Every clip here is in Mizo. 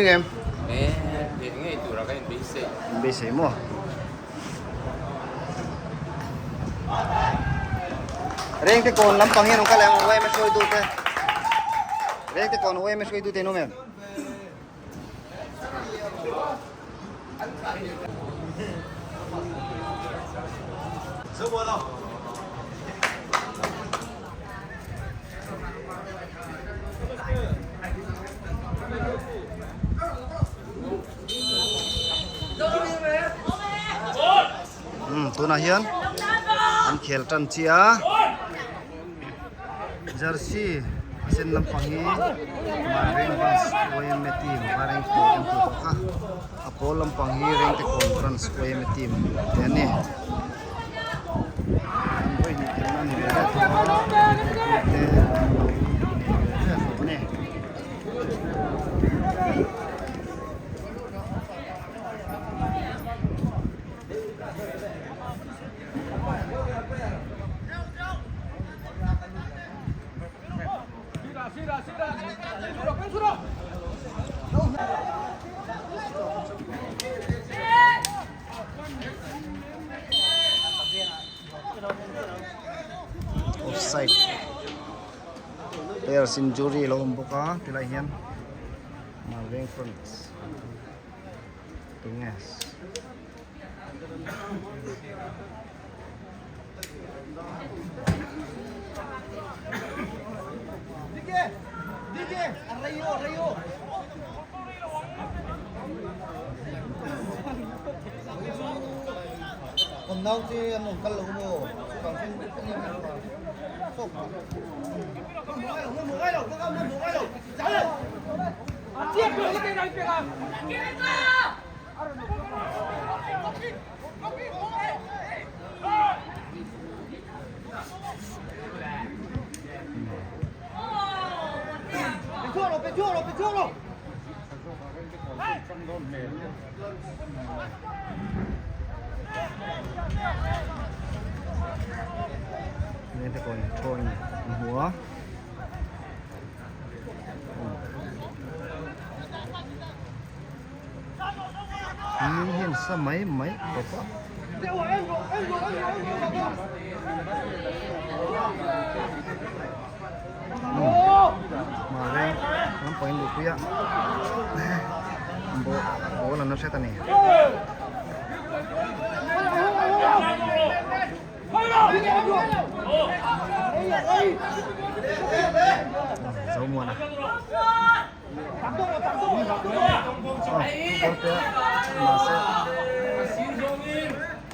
ring em? E, hneh ngei tura ka inbeisei. Inbeisei maw? Rengte kawn lampang hian kal em YMA hruaitu te. Rengte kawn YMA hruaitu te an awm em? Tunah hian an khel tan chiah a jersey a sen lampang hi Maring Branch YMA team Maring pawl an tih tawh kha a pawl lampang hi Rengte Kawn Branch YMA team te an ni an vawi hnih khelna a ni ve ve tawh a te an lo nei ve ve tawh a ni. Offside players injury a lo awm bawk a tilai hian Malveng front tunge. Min hian sa mai mai tawp a. Mahse lampang in luhpui a ball an la hret a ni. Zomuana. Mahse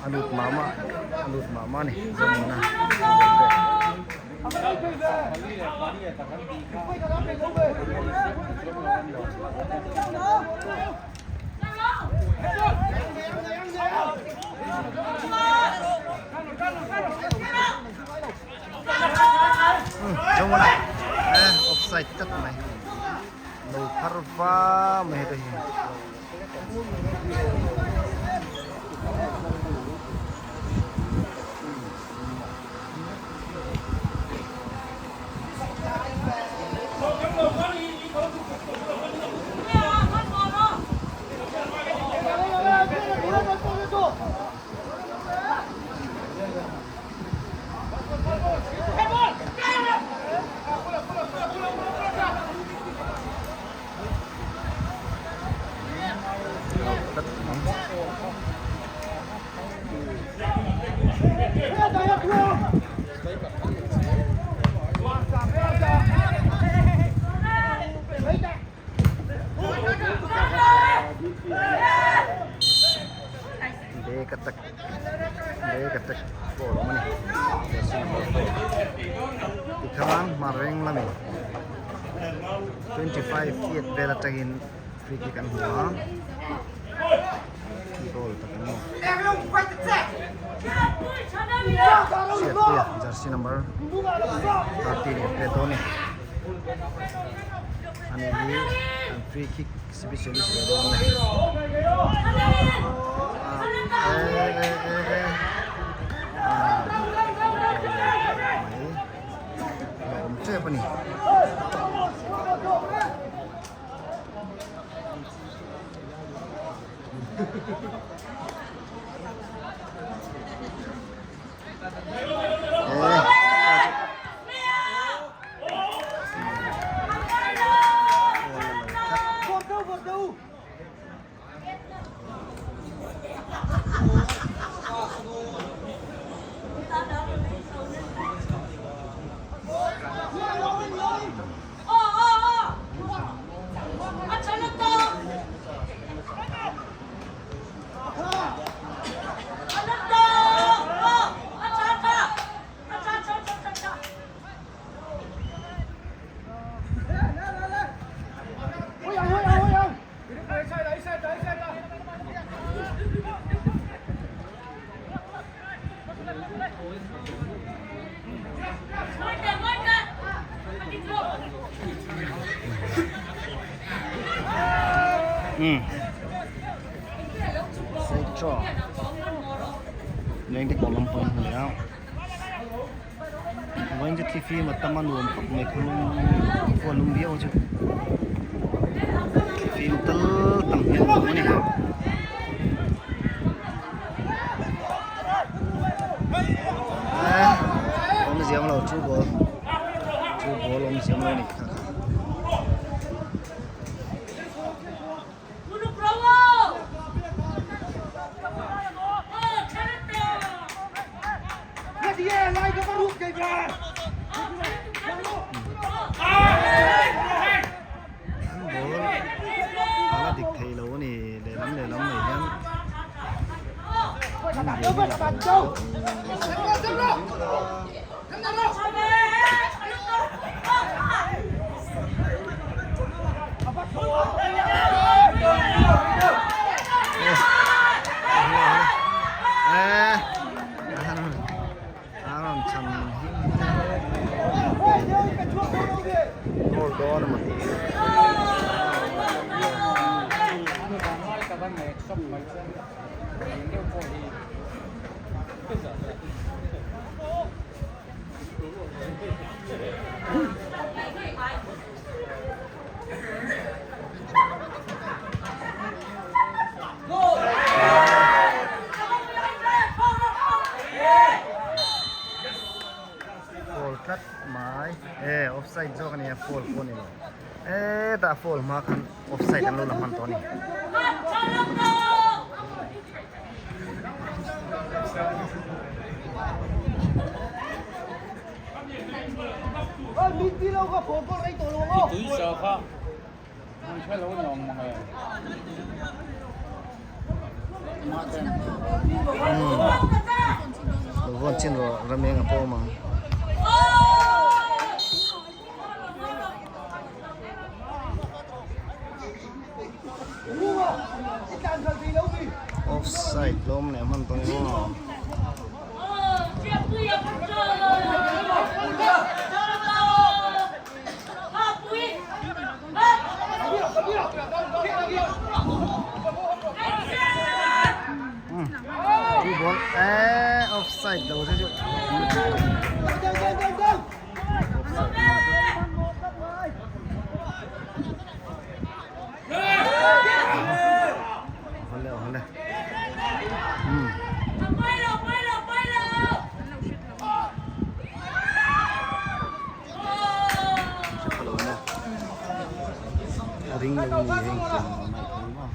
a lut mah mah a lut mah mah a ni Zomuana Zomuana offside tlat mai. Lo phar va mai heta hi. Back attack back attack ball awm a ni jersey number 4 tikhan hmareng lamin 25 feet vel atangin free kick an hmu a goal tak an ni Hriatpuia jersey number 13 in pet dawn a ni ani hi an free kick specialist ve dawn a ni ah e e e e ah mai a awm tep a ni. Side draw leng te kawr lampang a ni a vawiin chu thlifim a tam a nuam khawp mai khawlum khua lum viau chu thlifim tal tam hian a awm a ni. Awmzia awm lo chu ball chu ball awmzia awm lo a ni kha kha. Ball a la dik thei lo a ni lehlam lehlam mai hian Foul tlat mai e offside zawk a nia foul pawh a ni lo hetah foul hma khan offside an lo la hman tawh a ni. Lo vawn chin rawh Rameng a pawm ang. Offside lawm leh hman tawh ni maw. Two ball eh offside lo se chu. Hole hole. A ring lo ni heng tiang mai thei maw.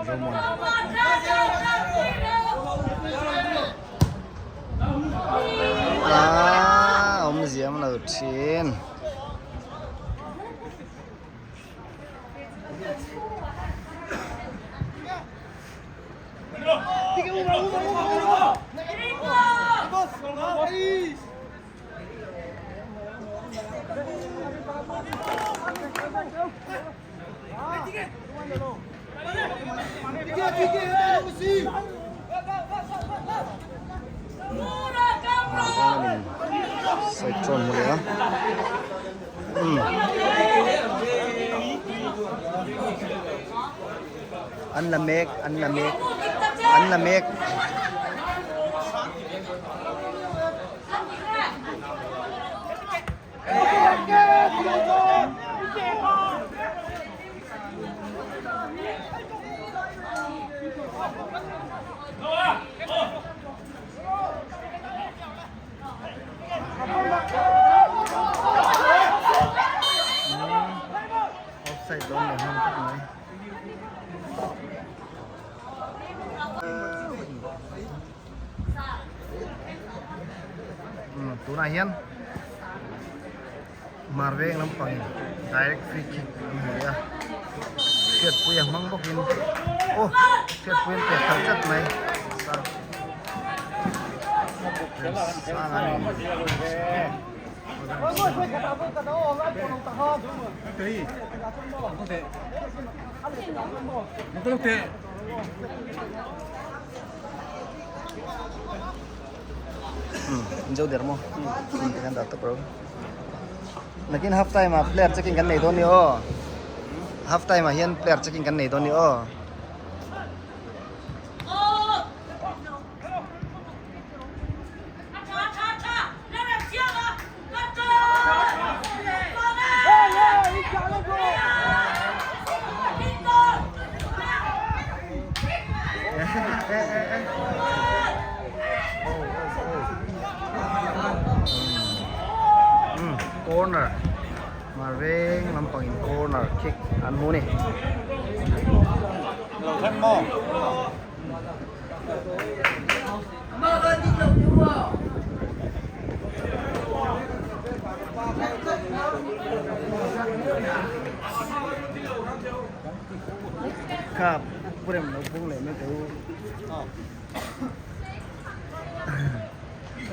Zomuan. Ah, awmzia awm lo thin. Saitron hmu leh a an la mek an la mek an la mek. Umm tunah hian Hmar veng lampang in direct free kick an hmu leh a Hriatpui a hmang bawkin aw Hriatpui an pek khalh tlat mai Remsanga a ni. Umm zo der maw umm tikhan dah tawp ro nakin half time ah player checking kan nei dawn ni aw half time ah hian player checking kan nei dawn ni aw. Corner mar veng lampang in corner kick an hmu ni. Kha purem lo pung leh mai teh u.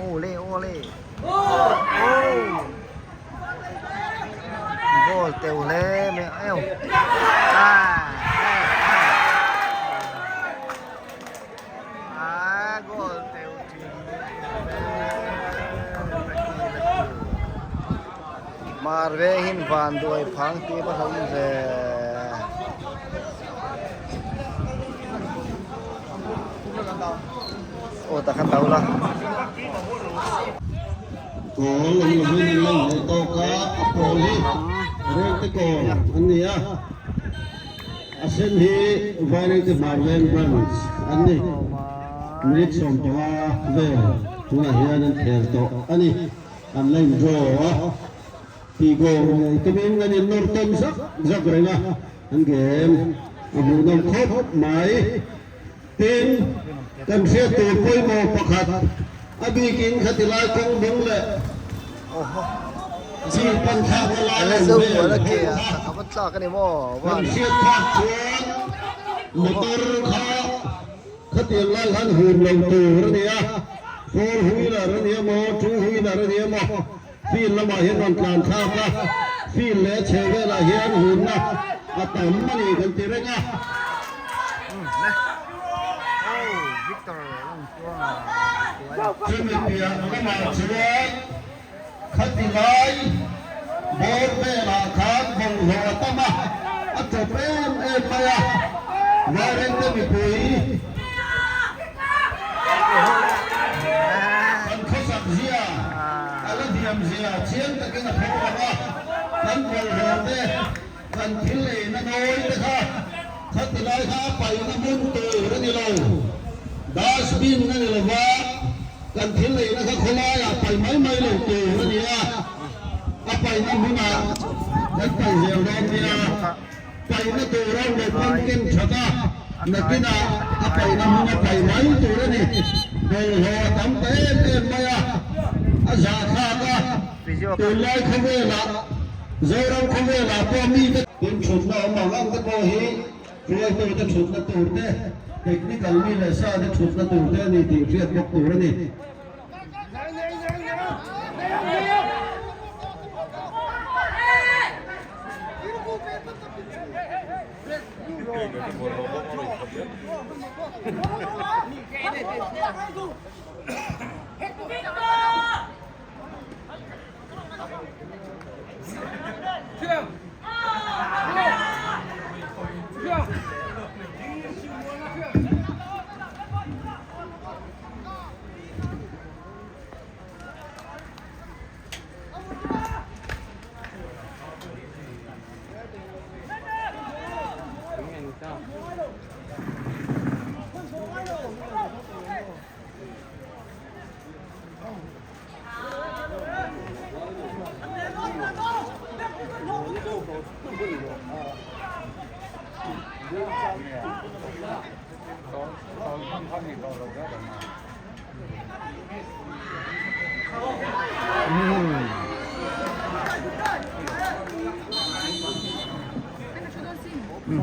Awle awle. Oh. Goal teu hle mai a eo. Ah. Ah goal teu thin. Mar ve hin van duai phang ti va hlawm ve. Aw takhan tau la. Kawl an lovin an lang leh tawk a, a pawl hi Rengte kawl an ni a, a sen hi Vairengte Hmarleng Branch an ni. Minute 15 vel tunah hian an khel tawh a ni. An la in draw a, tih goal ngei tumin an in nawr tawn zak zak reng a, an game a hmuhnawm khawp mai. Tin, kan hriat tur pawimawh pakhat, a bikin khati lai kawng bung leh chi pan thlakna lai awm vel ho kha kan hriat phak chuan motor kha Khatiang lai khan hun lo tur a ni a, four wheeler a ni emaw, two wheeler a ni emaw, field lamah hian rawn tlan thlak a, field leh a chhe velah hian hunna a tam a ni kan ti reng a. Chumi piah lamah chuan khati lai bawr velah khan bawlhhlawh a tam a, a chawp em em mai a, Vairengte mipui kan khawsak zia a la diam zia chiang takin a pho lang a, kan bawlhhlawh te, kan thil eina nawi te kha khati lai kha a paihna hmun tur a ni lo, dustbin a ni lova. Kan thil neihna kha khawlaiah paih mai mai lo tur a ni a, a paihna hmunah kan paih zel dawn nia. Paihna tura lo pan ken that a, nakinah a paihna hmuna paih mai tur a ni. Bawlhhlawh a tam ta em em mai a, a zahthlak a, tunlai khawvelah, Zoram khawvelah pawh mite. Tin thutna awm ang ang te pawh hi Hruaitute thutna tur te, technical mi leh sa te thutna tur te a ni tih hriat bawk tur a ni.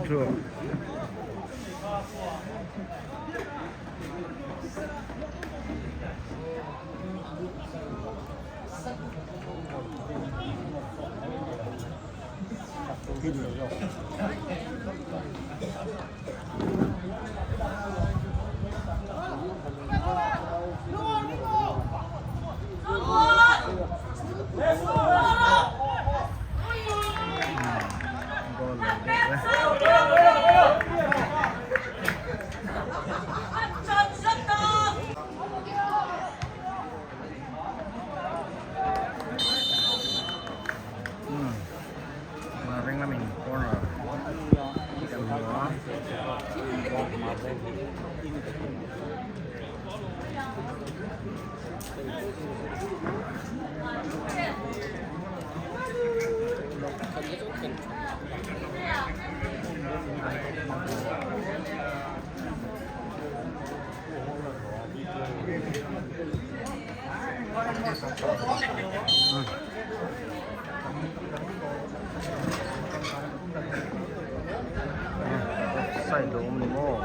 thu. Goal lo deuh e. Reng lamin corner kan hmu a. Offside a awm ni maw?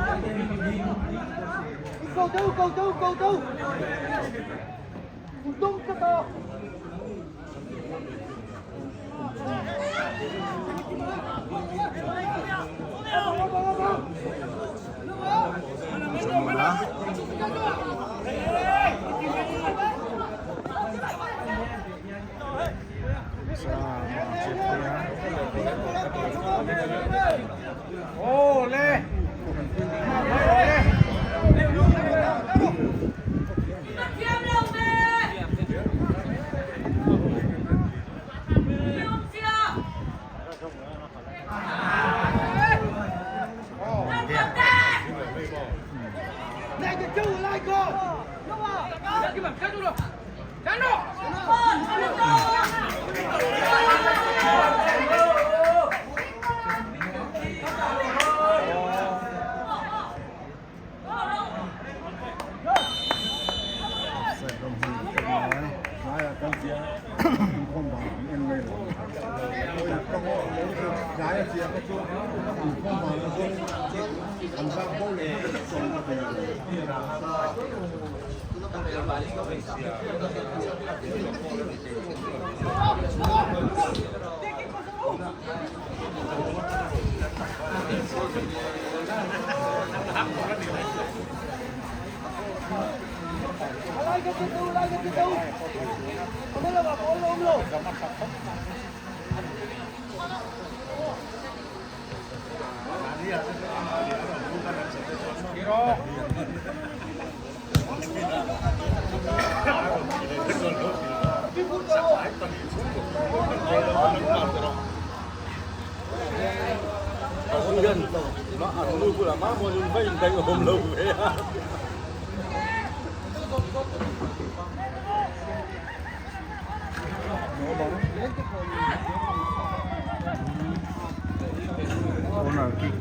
Corner kick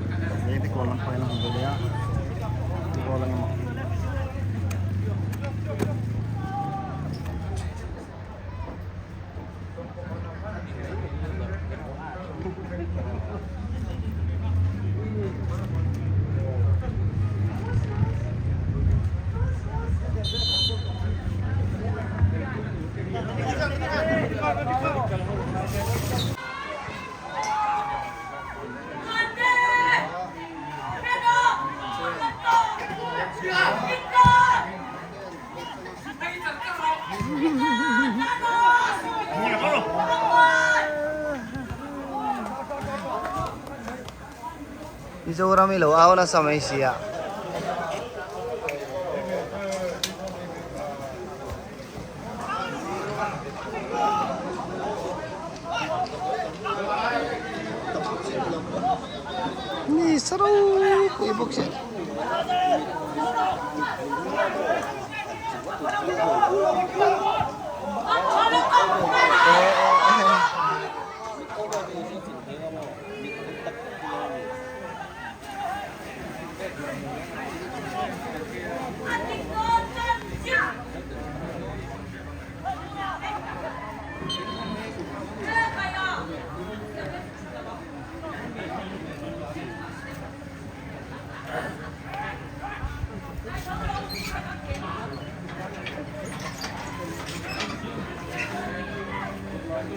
leh te kawl lampang in a hmu ve leh a goal ang emaw. Mizoram hi lo au nasa mai sia. Ni saropui bawk si. Mar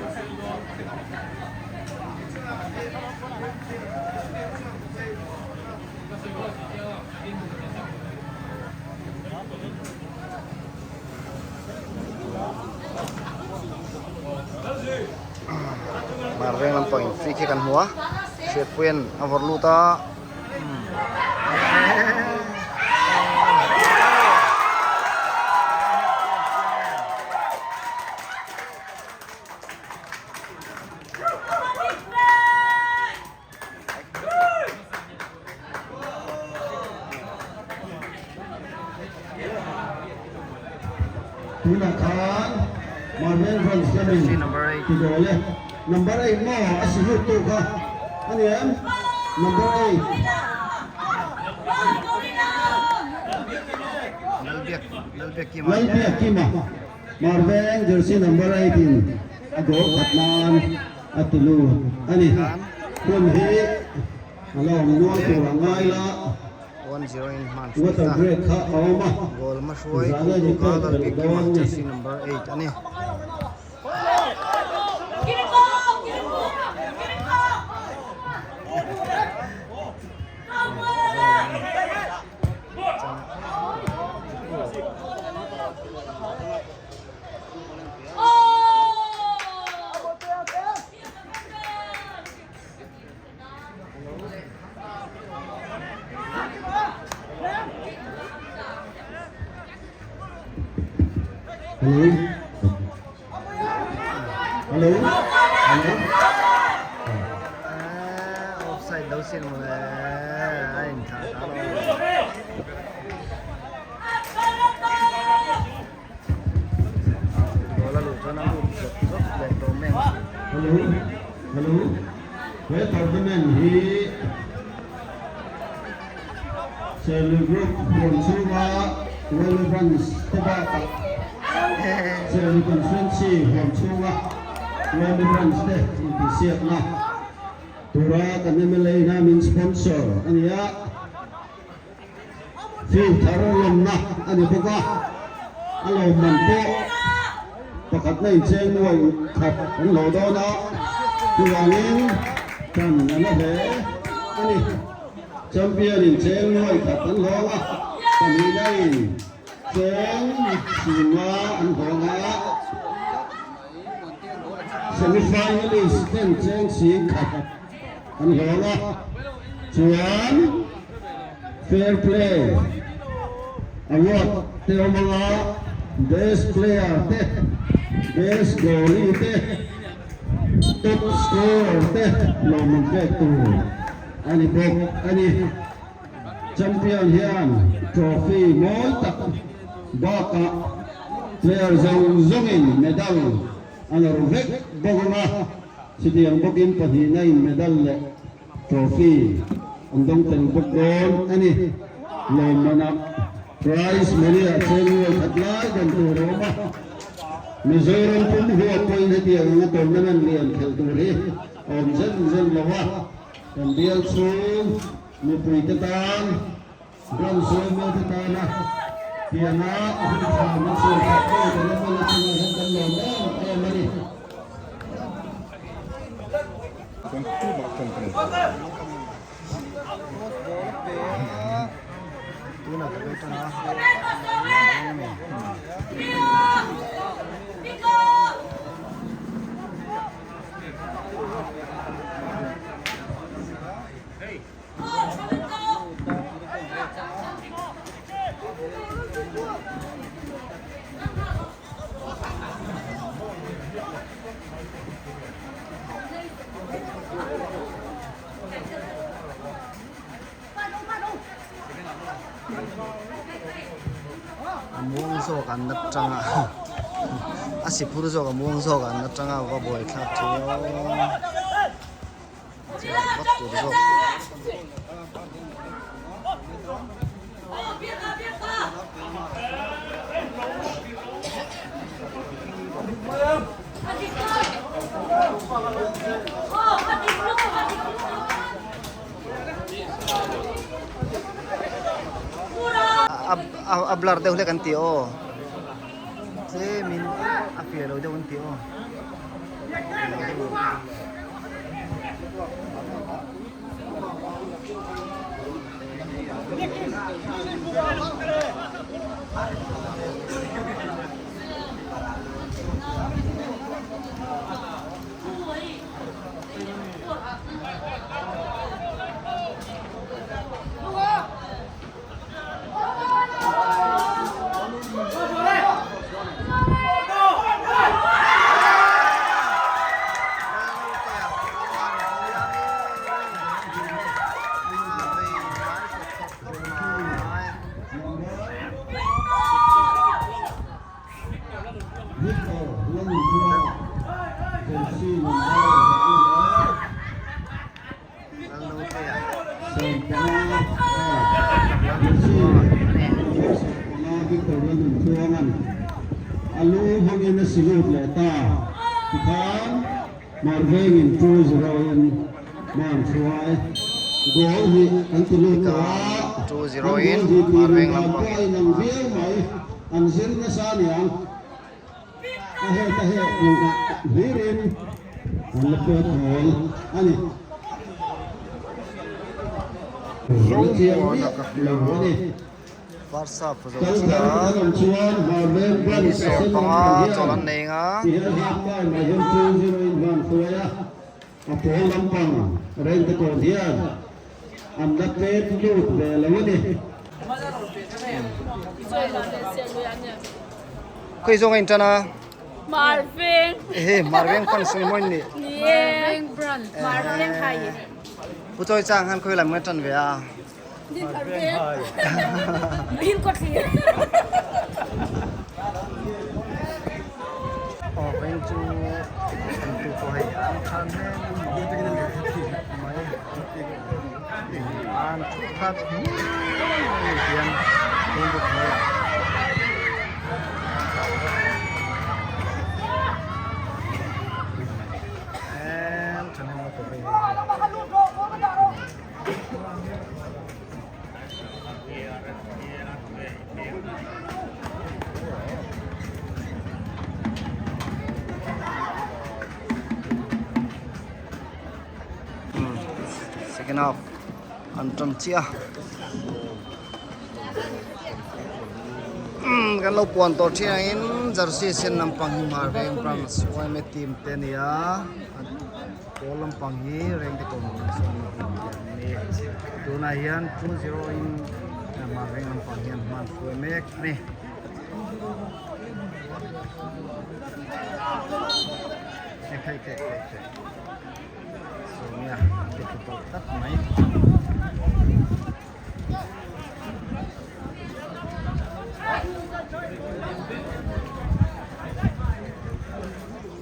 veng lampang in free kick an hmu a Hriatpuia'n a vawrh lut a. Tunah khan Marvel Branch lamin tidawl e. Number 8 maw a si lut tu kha a ni em? Number 8. Lalbiak Kima Marvel jersey number 8 in a goal khat nan a ti lut a ni. Hun hi a lo awm nual tur a ngai la. Water break kha a awm a, zana ni pek belh dawn a ni. Hello. Hello. Hello. Offside lo sin mo le a in thlah ta lo. Goal a luh chuan a lut zawk zawk leh tawh mai ang. Hello. Hello. He tournament hi Serlui Group huan chhunga Railway Branch te bakah Serlui Constituency huan chhunga Railway Branch te intihsiakna tura kan mla ina min sponsor a ni a. Field thar lawmna a ni bawk a, a lawmman pawh pakhatna incheng nuai khat an hlawh dawn a, chuvangin tan a la hle a ni. Champion incheng nuai khat an hlawng a, pahnihna in cheng singa an hlawng a, semi-finalist ten cheng sing khat an hlawng a, chuan fair play award te awm anga best player te best goalie te top scorer te lawmman pek tur a ni bawk a ni. Champion hian trophy mawi tak bakah player zawng zawngin medal a nawr vek bawk ang a. Chutiang bawkin pahnihna in medal leh trophy an dawng tel bawk dawn a ni. Lawmmanah prize money ah cheng nuai khat lai dan tur a awm a. Mizoram pum huap pawhin hetiang anga tournament lian khelh tur hi a awm zen zen lo a. Kan bial chhung mipuite tan Ram sualmel te tana pianga hun tha min siam that tu kan awm a chungah hian kan lawm em em a ni. A muang zawk an la tang a a si phur zawk a muang zawk an la tang a va buai thlak thin aw. Vak tur zawk. A blur deuh hlek an ti aw. Tlemin a fiah lo deuh an ti aw. A lu hawngin a si lut leh ta tikhan Marvengin 2-0 in man hruai goal hi an ti lut tawh a, an goal hi tih reng dan pawh a inang viau mai, an zir nasa aniang. A hek a hek hlirin an la pawt hawl a ni. Zomuana ka hria. Barca zo chiah minute 15 chawlh an nei anga. A pawl lampang rengte kawn hian an la pet lut ve lo a ni. Khawi zawng a in tan a? Marveng. Ehe Marveng fan sing mawi ni. Ni e. Marveng brand. Marveng hai. Pu Chawi Chang khan khawi lam nge tan ve a? Din Marveng. Din ko thlir. Aw veng chu an tu pawh hei an than mai an thu khat mai hian lungduk mai a. Em thahnem lutuk hei hei. Second half an tan chiah kan lo puan tawh thin angin jersey sen lampang hi mar veng branch yma team te a ni a. Pawl lampang hi Rengte Kawnpui sawn a hmu tih an ni. Tunah hian 2-0 in Myanmar veng lampang hian hma an hruai mek a ni. Hei hei hei hei hei. Sawmia ke tlu palh tlat mai.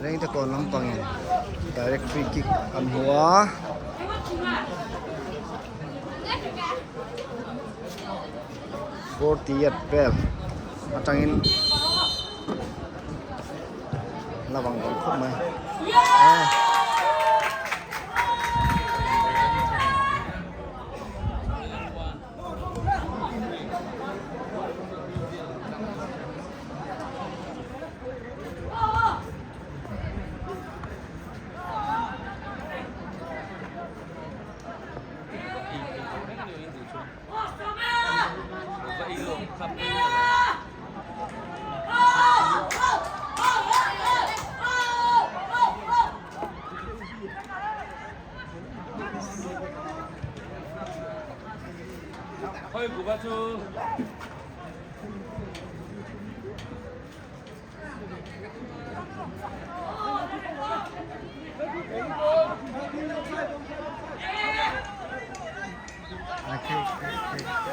Rengte kawn lampangin direct free kick an hmu a. 40 yard vel atangin la vang vang khawp mai.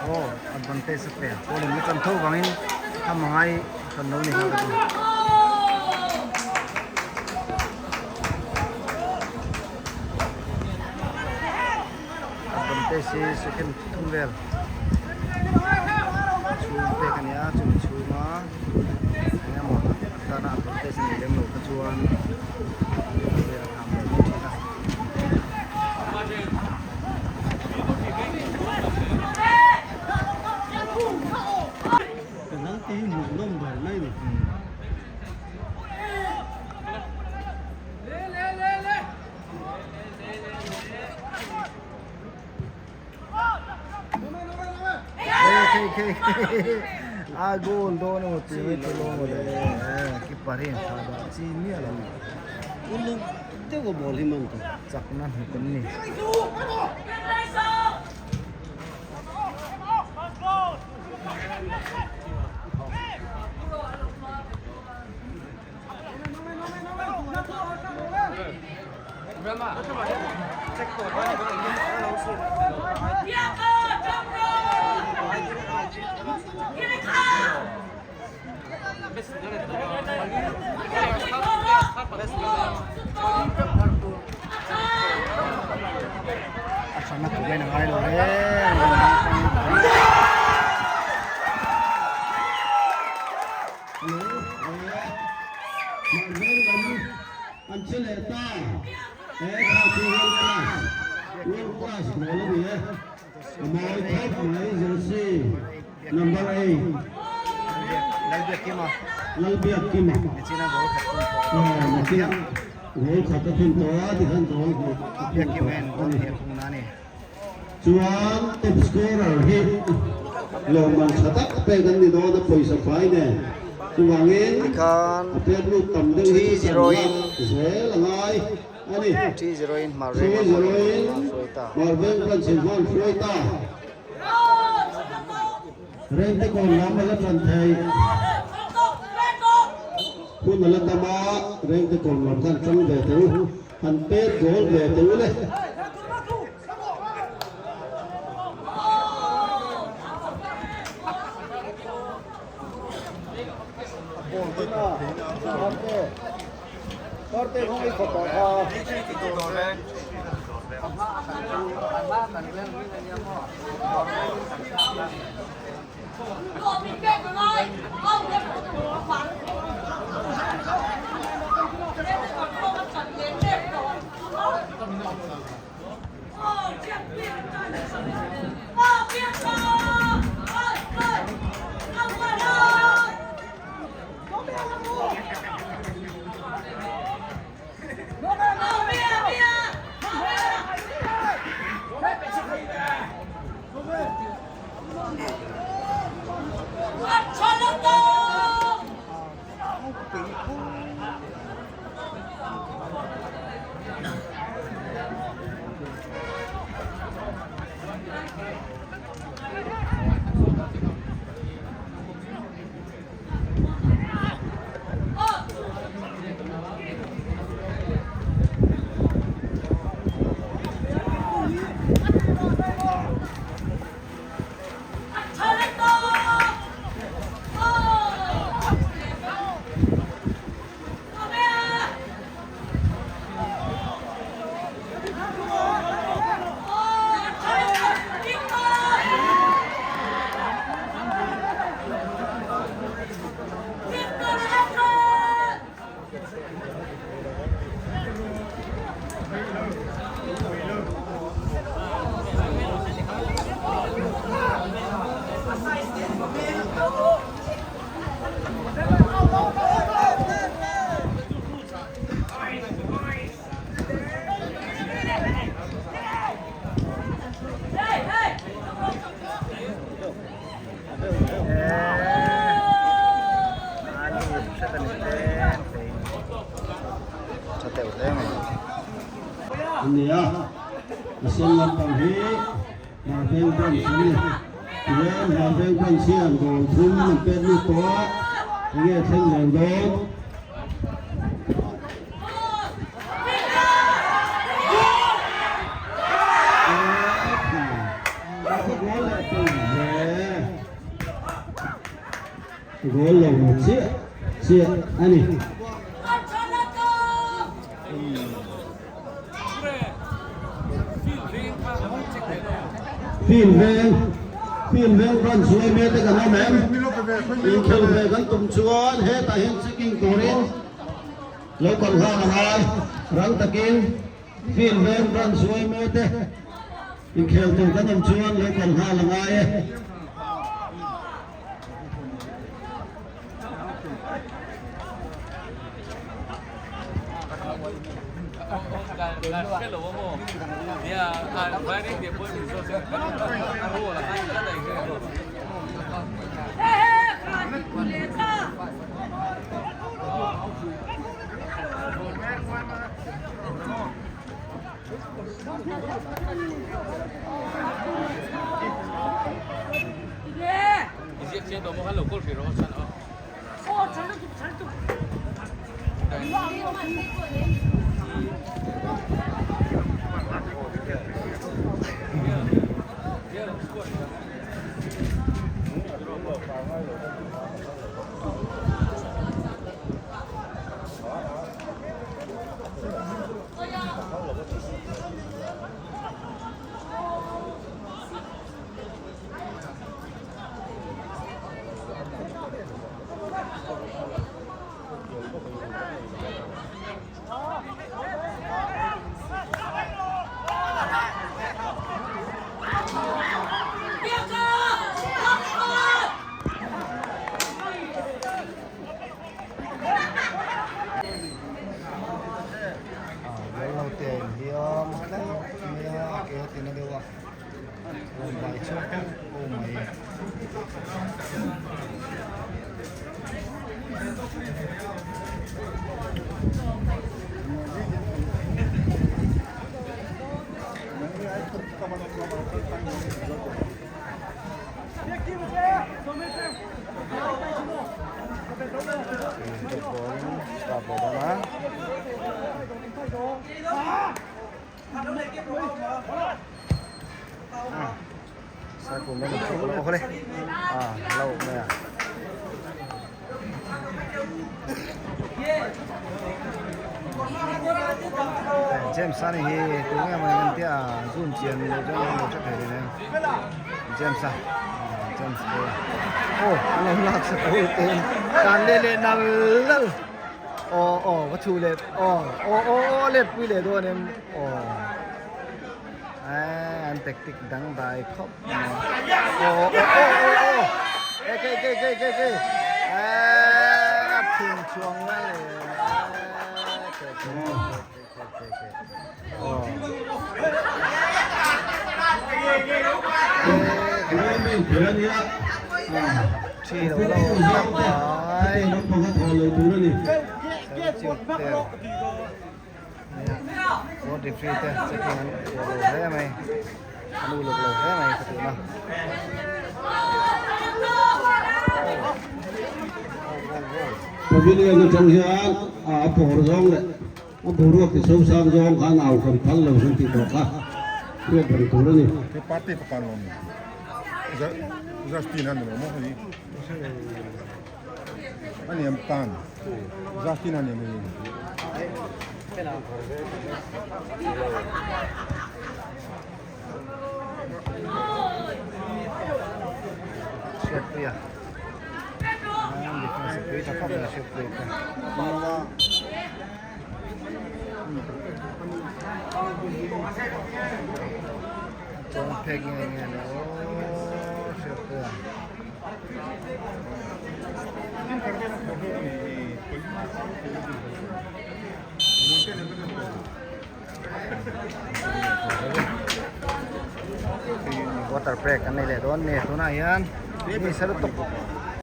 Aw advantage a pe pawl in kan tho vangin a mangai kan lo ni nghal a ni. Advantage hi second thum vel chhung pek a ni a chumi chhunga eng emaw an tana advantage a nih lem loh kha chuan vel a kham leh mai thin a. Penalty hi hmuh nawm ber mai ni. khei khei a goal dawn emaw tih mai tur lawm mawle keeper hi an tha dah chi miah lo. Uluk deuh a ball hi man ta. Chakna hnuk an ni. A hrana tuk en a ngai lo reng An che leh ta he kha chu world class world class goal a ni e a mawi khawp mai jersey number 8 Lalbiakkima Lalbiakkima Nichina goal khat thun tawh aw nichina goal khat a thun tawh a tikhan goal hnih a thun Biakkima hian tawh goal a ni. hnih a khung na a ni. Chuan top scorer hi lawmman tha tak pek an ni dawn a pawisa fai nen. Chuvangin Tikhan a pek lut tam deuh hi chu 3-0 chan in lak zel a ngai a ni. 3-0 in Marveng a 3-0 in hruai ta. Marveng branch in hman hruai ta. Rente kawn lam a la tan thei. Hun a la tam a, Rente kawn lam khan tang ve teh u. Han pet goal ve teh u le. Nia, a sen lampang hi Marvel Branch a ni. Tihian Marvel Branch hian goal thum an pek lut tawh a, enge a thleng zel dawn? Goal lo chiah chiah a ni. Field veng Field veng branch hi eme te kan awm em? Inkhel ve kan tum chuan hetah hian checking turin lo kal nghal a ngai. Rang takin Field veng branch eme te inkhel tur kan awm chuan lo kal nghal a ngai e. James a ni hi tunge maw ni kan tia zoom chian lo chuan an lo hre thei reng em James a James te aw an lo lak sak a ul te tan leh leh nal nal aw aw ka chhuh leh aw aw aw aw let pui leh dawn em aw eh an tactic dangdai khawp mai aw aw aw aw aw e ke ke ke ke ke eh a phun chhuang na le ke ke ke ke ke aw thi lo lo khawp mai Road referee te checking an uar lo hle mai an uluk lo hle mai ka tuna. Pavilion atang hian a pawr zawng leh a boruak ti sosang zawng khan au kan phal lo san tih tawh kha hriat reng tur a ni. He party pakhat lo ni. Justin a ni lo maw hei. Ani am tan. Justin ani mai. Hriatpuia defense pui tha khawp mai Hriatpuia te. Chuan phek nge nge le aw Hriatpuia. Water break an nei leh dawn a ni tunah hian mi sa lutuk.